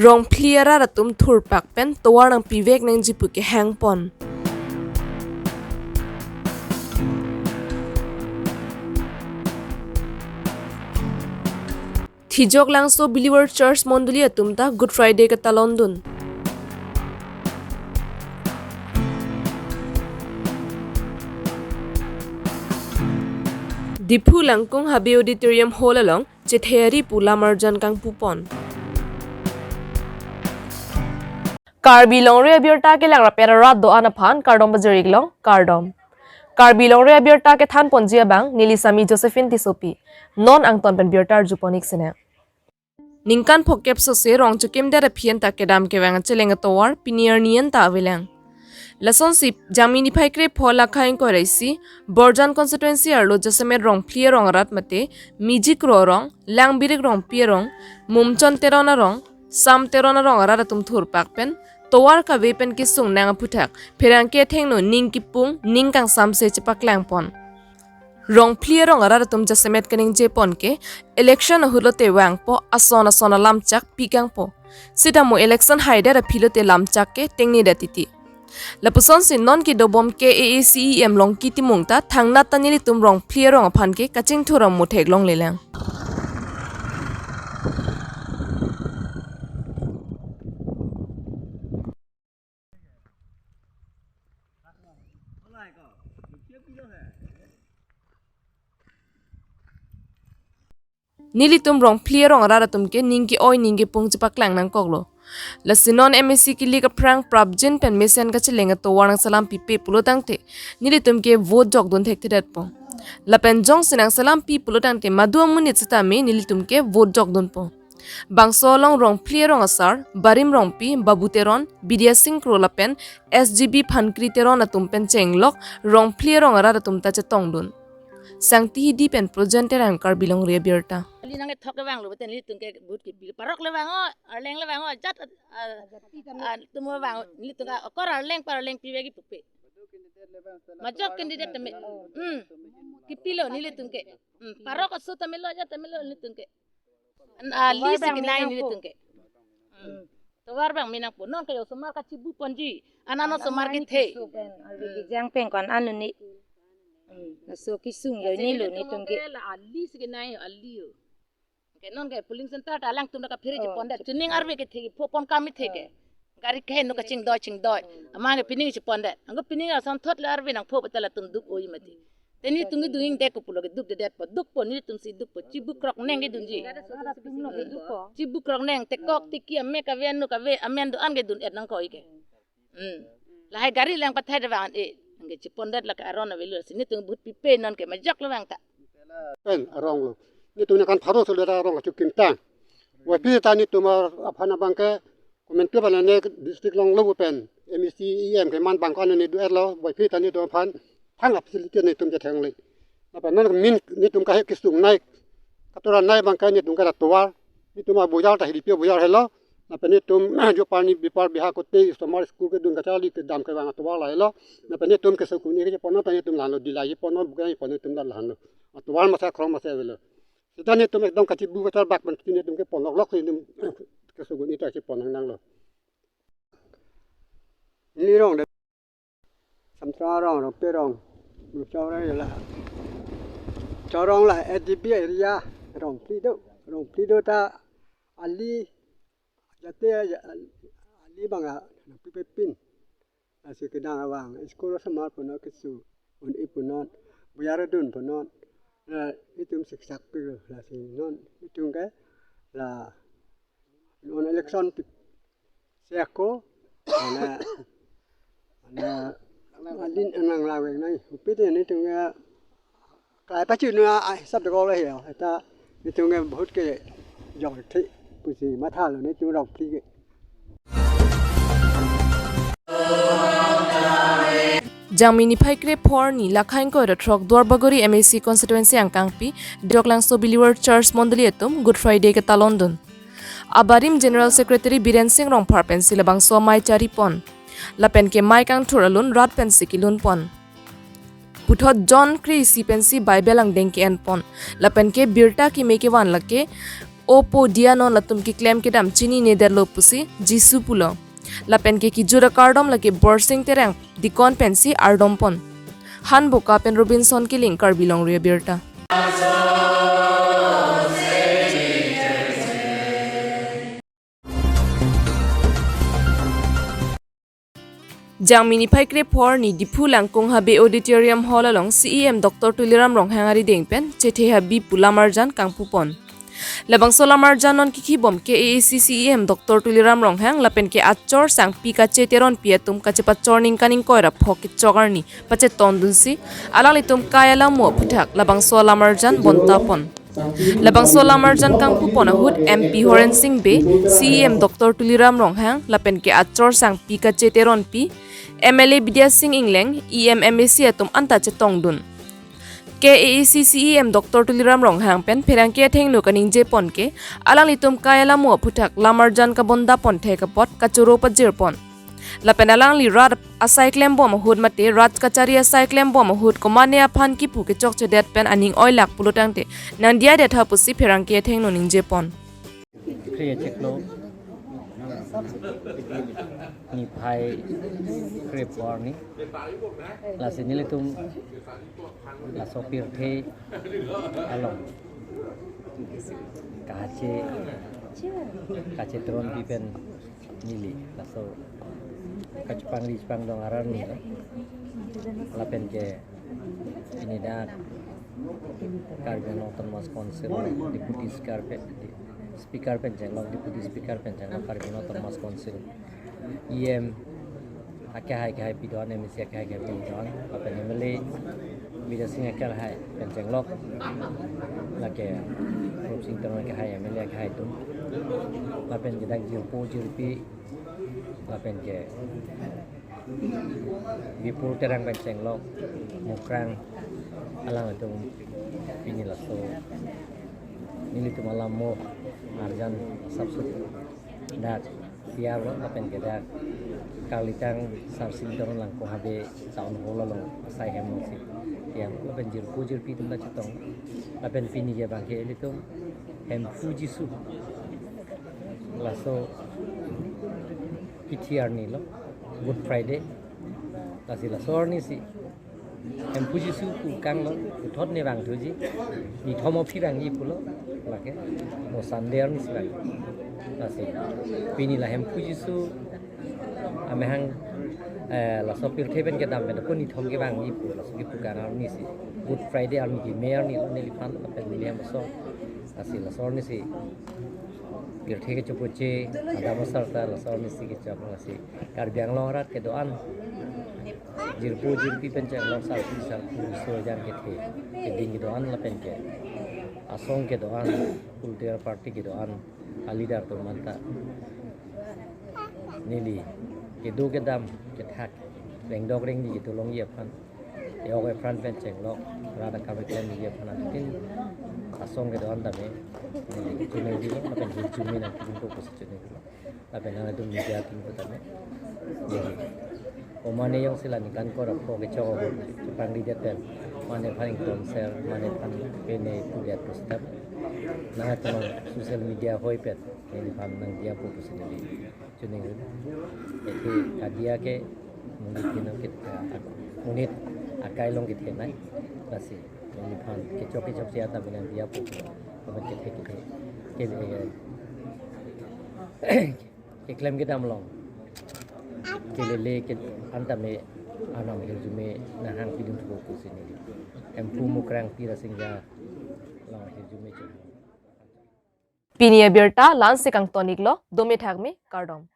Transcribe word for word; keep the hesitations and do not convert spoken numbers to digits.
Rongphli arat atum thurpak pen tovar nangpivek nangji pu kehang pon. Thijok Langso Believer Church Mondoli atum ta Good Friday ketalon dun. Diphu Langkung Habe Auditorium Hall along Chetheri pu lam arjan kangpu pon. Karbi Longri Abirta kelang rapet arat do-an aphan kardom pajir-ik long, kardom. Karbi Longri Abirta kethan ponji abang neli Sami Josephine Tissopi. Non angton pen birta arju pon-ik sene. Ningkan phokep sose rong chokimdet aphi an ta kedam kevang acheleng atovar pini arni an ta avelang. Lasonsi Jangmi niphai krepho Lakha ingkoi ra isi Borjan constituency arlo jasemet Rongphli arong arat mate Miji Kro arong, Langbirik Rongpi arong, Mumchon Teron arong, Sam Teron arong arat atum thurpak pen tovar kave pen kesung nang aphuthak pherangke athengno ning kipung ning kangsamse chepaklang pon. Rongphli arong arat atum jasemet kaningje pon ke election ahut lote vangpo, ason ason alamchak pi kangpo. Sitamo election haidet aphi lote lamchak ke tengnedet titi. Lapusonsi non kedobom K A A C E M Longki Timung ta thangnat ta nelitum Rongphli arong aphan ke kachingthur amo theklonglelang. Nelitum Rongphli arong arat atum ke ning ke-oi ning kepung chepaklang nangkoklo. Lasi non M A C kilik aphrang prapjin pen mesen kacheleng atovar nangselam pipe pulo tangte nelitum ke vote jokdun thekthedetpo. Lapen jongsi nangselam pi pulo tangte madu amonit sitame nelitum ke vote jokdunpo. Bangso along Rongphli arong asar, Barim Rongpi, Babu Teron, Bidya Sing Kro lapen S G B Phankri Teron atum pen chenglok Rongphli arong arat atum ta chetongdun. Sangti Hidi pen Projen Terang, Karbi Longri Abirta. Ali nangkethok le vanglo, beten nelitum ke vote kepi. Parok le vango, arleng le vango, ajat, ah, ah, atum vang, nelitum ke akor arleng par arleng pivek-ik pupe. Majok candidate tame. Hmm. Kepilo nelitum ke. Hmm. Parok aso tame lo, ajat tame lo nelitum ke. An ali si kenai nelitum ke. Hmm. Tovar abang me nangpo, non ke osomar kachibu ponji. An-an osomar kethe. Arve kejang pen ko-an anoni. Hmm. Laso kesung jo nelitum ke. La ali si kenai, ali yo. Ke non ke polling center ta alangtum ta kaphere chepondet. Chuning arve kethe, pho pon kam kethe ke. Gari keheno kachingdoi chingdoi. Amat ke pining chepondet. Anke pining ason thot le arve nangpho ta latum duk oi mati. Te nelitum kedun ingdetpo pulo ke dukdedetpo. Dukpo, nelitum si dukpo. Chibu krok neng kedunji. Chibu krok neng, tekok tiki amek ave, anuk ave, amen do-an kedun-et nangkok-ik ke. Hmm. Lahai gari lang pathai de vang-e. Anke chepondet lake aron avelo si nelitum vote pipe non ke majok le vang ta. Pen arong lo. Nelitum ningkan pharo solo ta arong kachokim tang. Voiphit ta nelitum aphan abang ke komantu bala ne district along lo pen M A C E M keman abang ko anoni do-etlo. Voiphit ta nelitum aphan thang a-facility nelitum chethengle. Lapen non min nelitum kahe kesung nai, katovar nai abang ke nelitum ke la tovar. Nelitum abojar ta Hiripi abojar helo. Lapen nelitum jo parni bipar biha kote osomar school kedun kacharli kedam kevang atovar lahelo. Lapen nelitum keso kuni kechepon pen nelitum lahenlo, dilai chepon, bukai chepon nelitum la lahenlo. Atovar masa krong masa avelo. Seta nelitum ekdom kachibu kacharbak pen nelitum kepon loklok si nelitum keso kuni ta chepon nang nanglo. Neli rong de. Samsong arong, Rongpi arong, Rongpi arong la. Chorong la S G B area, Rongphli do, Rongphli do ta ali, jate ali abang a, Rongphli pepin. Lasi kedang avang, school osomar punon keso, un-e punon, bojar dun punon. La nelitum siksak pilo, lasi non nelitum ke, la non election pi-, seko, ana, ana, alin anang laweng nai, upi de nelitum ke, klai pachu na, ah, sab dekor le ya, eta, nelitum ke vote kejok the, pusi mathalo nelitum Rongphli ke. Jangmi niphai krepho arni Lakha ingkoi ra throk Duarbagori M A C constituency angkangpi Dioklangso Believer Church Mondoli atum Good Friday ketalon dun. Abarim General Secretary Biren Sing Rongphar pensi labangso amei charipon. Lapen ke mei kangthur alun rat pensi kelunpon. Puthot John kre-isi pensi Bible angdeng ke-enpon. Lapen ke birta keme kevan lake Opo, diya non latum keklem kedam chininedetlo pusi Jisu pulo. Lapen ke kejut akardom lake Borsing Terang Dikon pensi ardompon. Hanboka pen Robinson Killing, Karbi Longri Abirta. Jangmi niphai krepho arni Diphu Langkung Habe Auditorium Hall along C E M Doctor Tuliram Ronghang arideng pen chethe habi pu lamarjan kangpupon. Labangso lamarjan non kikhibom K A A C C E M Doctor Tuliram Ronghang lapen ke achor sangpi Kache Teronpi atum kachepachor ningkan ingkoi ra phok kechok arni pachetongdunsi alanglitum kai alamo aphuthak labangso lamarjan bontapon. Labangso lamarjan kangpupon ahut M P Horen Sing Bey, C E M Doctor Tuliram Ronghang lapen ke achor sangpi Kache Teronpi, M L A Bidya Sing Engleng, E M, M A C atum anta chetongdun. K A A C C E M Doctor Tuliram Ronghang pen pherangke athengno kaningjepon ke alanglitum kai alamo aphuthak lamarjan kabondapon thek apot kachoro pajirpon. Lapen alangli rat asai klembom ahut mate rat kachari asai klembom ahut komane aphan kipu kechokchedet pen aning oilak pulo tangte nangdiya detha pusi pherangke athengno ningjepon. Kre chiklo niphai krepho arni, lasi nelitum laso pirthe along Kache, Kache Teronpi pen neli laso kachepangri chepangdong arni lo. Lapen ke pini dak Karbi Anglong Autonomous Council Deputy Speaker pen, Speaker pen chenglok, Deputy Speaker pen chenglok, Karbi Anglong Autonomous Council E M akehai kehai pidon, M A C akehai kehai pidon, lapen M L A Bidya Sing akehai pen chenglok, lake Rupsing Teron akehai, M L A akehai atum, lapen ke dak jirpo jirpi, lapen ke Vipul Terang pen chenglok, Mukrang, alanglitum pini laso nelitum alamo arjan sapsut dak tiar lo, lapen ke dak Karlitang Sarsing Teron Langkung Habe Town Hall along asai hem alongsi tiar lo, lapen jirpo jirpi atum ta chetong, lapen pini ke abang ke ilitum Hemphu Jisu laso kithi arni lo, Good Friday. Lasi laso arni si Hemphu Jisu pu kanglo, puthot ne vangthuji, nithom aphi vangji pulo, lake mo Sunday arni si vang. Lasi pini la Hemphu Jisu amahang, eh, laso pirthe pen kedam pen ko nithom kevangji pu, laso kipu kang arni si Good Friday arni keme arni lo, neliphan lapen neli hem aso. Lasi laso arni si pirthe kechopoche, adam asar ta laso arni si kechap, lasi Karbi Anglong arat kedo-an, jirpo jirpi pen chenglok, sarpi sarpo, riso ejang kethe, keding kedo-an lapen ke asong kedo-an, political party kedo-an aleader atum anta neli kedo kedam kethak, rengdok rengdi kedo longji aphan, e-ok epran pen chenglok, rat akam keklemji aphan atin asong kedo-an tame neli choningri lo, lapen hirjume nangpidunpo pusi choningri lo. Lapen nangtum media atum pu tame, neli komane jongsi la ningkan ingkoi ra phok kechok ahut chepangridet pen, mane aphan ingtonser, mane aphan pene pudet pusitame, nangtum social media ahoi pen neliphan nangdiyapo pusi neli choningri. Eke kadiya ke monit kino ke, monit akai along kethenei, lasi neliphan kechok kechokche anta nangdiyapo, lapen kethe kethe ke, keklem kedam along kelele ke anta me anam hirjume nanghang pidun thupo pusi neli Hemphu Mukrang Pi Rasinja along hirjume chonghang. Pini abirta la-ansi kangton-iklo, dome thakme, kardom.